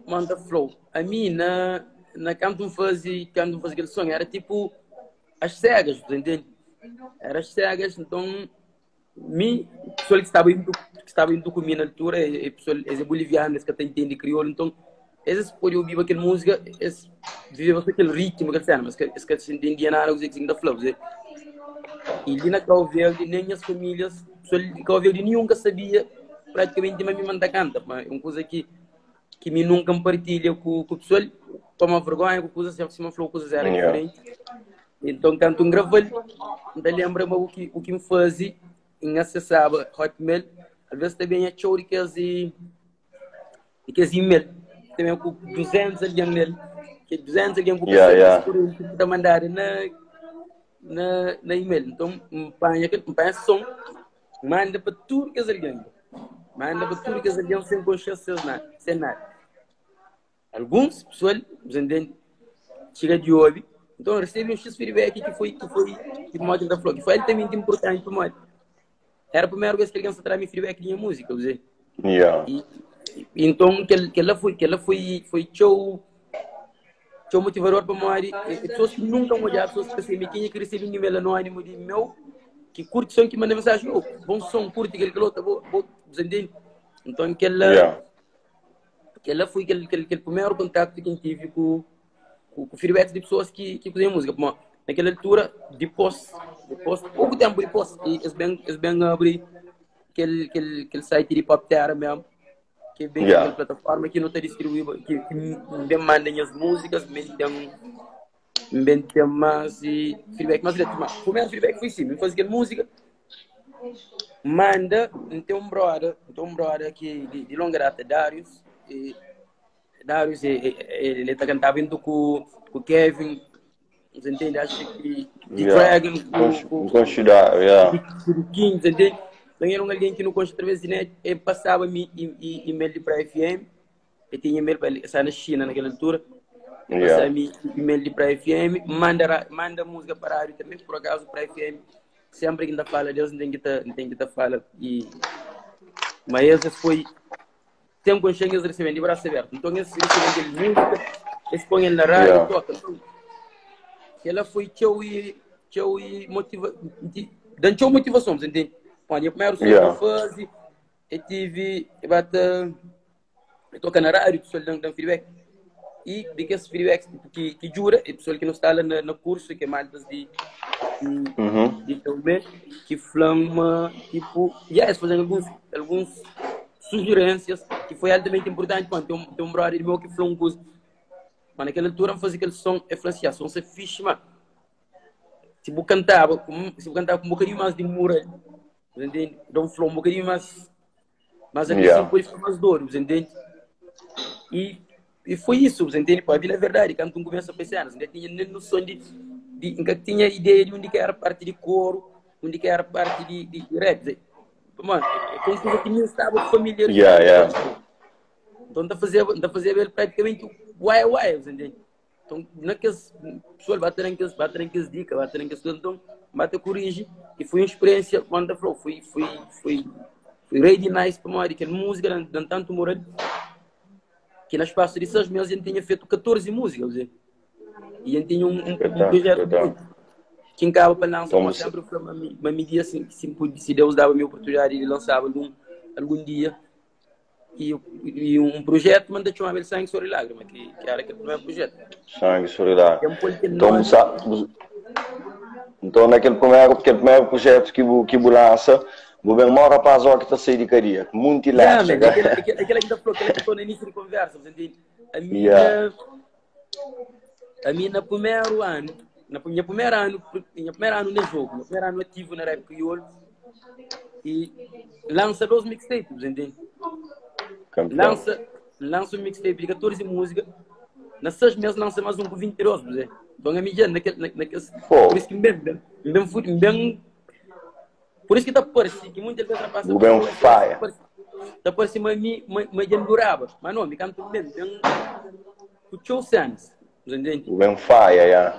Manda flow. Ami na na kantu N faze, kantu N faze kel son, era tipo as cegas, bu ta intende? Era as cegas, nton mi, pessoal ki staba indo, ki staba indo ku mi na altura, é, é pessoal, es é boliviano, es ka ta intende kriolu, nton es pode obiba kel múzika, es viveba só kel ritmu, kel sena, mas es ka entendia nada kuzê ki N ta fla, kuzê. E li na Cabo Verde, nem nhas famílias, pessoal di Cabo Verde nenhum ka sabia praticamente ma mi ma N ta kanta, ma é un kuza ki ki mi nunka N partilha ku, ku pessoal, toma vergonha ku kuzas, sima N fla, kuzas era diferenti. Então, kantu N grava-l, N ta lembra ma u ki, u ki N faze, N asesaba Hotmail, alvês ta benha txeu di kes di kes email, também ku 200 algen nel, ke 200 algen ku Yeah, yeah. ki ta mandadu na na na email. Então, N panha kel, N panha som, manda pa tudu kes algen. Manda pa tudu kes algen sem konxe ses nada, sem nada. Alguns pessoal, você entende? Chega de obi. Então, recebi um X feedback que foi, que foi, que modi da falou, que foi altamente importante para modi. Era a primeira vez que alguém se traz feedback de minha música, você. Yeah. E, e então, que, que ela foi, que ela foi, foi show, show motivador para modi. E, pessoas que nunca olharam, pessoas que assim, quem é que recebe um e-mail anônimo de meu, que curte som que manda mensagem, oh, bom som, curte aquele que outra, bo, bo, você entende? Então, que ela, Yeah. Kel-la foi kel, kel, kel primeru kontaktu ki N tive ku, ku, ku feedback di pesoas ki, ki kuzê múzika. Pamodi na kel altura, dipôs, dipôs, poku ténpu dipôs, i es ben, es ben abri kel, kel, kel site di Pop Terra mesmu, ki ben Yeah. kel plataforma ki nu ta distribuíba, ki, ki N ben manda nhas múzikas, N ben ten, N ben ten más i feedback más diretu. Mas primeru feedback foi si, N faze kel múzika, Manda, N ten un broda, N ten un broda ki di, di longa data, Darius, e Darius, e, e, ele ta cantava junto ku, ku Kevin, você entende? Acho que de Yeah. Dragon, com, com, Considerar, yeah. com o King, você entende? Então era um alguém que não consta através de net, ele passava-me e-mail de para FM, ele tinha e-mail para ele, está na China naquela altura, Yeah. passava-me e-mail de para FM, manda, manda música para a rádio também, por acaso para FM, sempre que ainda fala, Deus não tem que tá, não tem que tá fala e mas esse foi tem consciência eles recebem de braço aberto. Então eles recebem aquele música, eles põem ele na rádio, Yeah. toca. Então, ela foi tchau e tchau e motiva, dando tchau motivação, você entende? Quando eu primeiro som que Yeah. eu fazia, eu tive, eu bate, eu toca na rádio, o pessoal dá, dá feedback. E de que esse feedback tipo, que, que jura, e pessoal que não está lá na, na curso, que é mais de, de, Uhum. de também, que flama, tipo, yeah, eles fazem alguns, alguns sugerências que foi altamente importante. Mano, tem um, tem um brother meu que falou um coisa. Mas naquela altura, fazer aquele som, é falou assim, ah, som é fixe, mano. Se eu cantava, com, se eu cantava com um bocadinho mais de moral, entende? Dá um flow um bocadinho mais, mais agressivo, Yeah. pode ficar mais duro, entende? E, e foi isso, você entende? Pô, a vida é verdade, quando tu começa a pensar, você não tinha nem noção de, de, nunca tinha ideia de onde que era parte de coro, onde que era parte de, de, de rap. Mano, é como coisa que nem estava familiarizado. Yeah, yeah. Então, tá fazendo, tá fazendo ele praticamente uai, uai, você entende? Então, naqueles, pessoal, vai ter aqueles, vai ter aqueles dicas, vai ter aqueles coisas, então, bate corrige. E foi uma experiência wonderful, foi, foi, foi, foi really nice para mim, aquela música, dando tanto moral, que no espaço de 6 meses a gente tinha feito 14 músicas, quer dizer. E a gente tinha um, um, um Espetáculo, projeto espetáculo. que encaba para lançar, Então, mas você- sempre foi uma, uma medida assim, que se, se Deus dava a minha oportunidade de lançar algum, algum dia. E, e um projeto manda chamar ele Sangue, Suor e Lágrima, que, que era aquele primeiro projeto. Sangue solidário. Que é um pouco que Então, nós- você, então naquele primeiro, aquele primeiro projeto que você que lança, você bem maior rapaz ó que está saindo de cadeia, muito Yeah, leve. man, aquele, aquele, aquele que tá falou, aquele que estou no início de conversa, você entende? A minha, Yeah. a minha no primeiro ano, na minha primeiro ano, minha primeiro ano no jogo, meu primeiro ano ativo na rap crioulo, e lança dois mixtapes, você entende? Campeão. Lança, lança um mixtape de 14 músicas, nas 6 meses lança mais um com 22, você. Então a minha naquele, naquele, Pô. por isso que bem, bem, bem, bem, bem, por isso que tá parecendo que muitas vezes rapaz, O bem fire. Tá parecendo uma mi, uma, uma gente durava, mas não, me canto bem, bem, com show sense, você entende? O bem fire, yeah.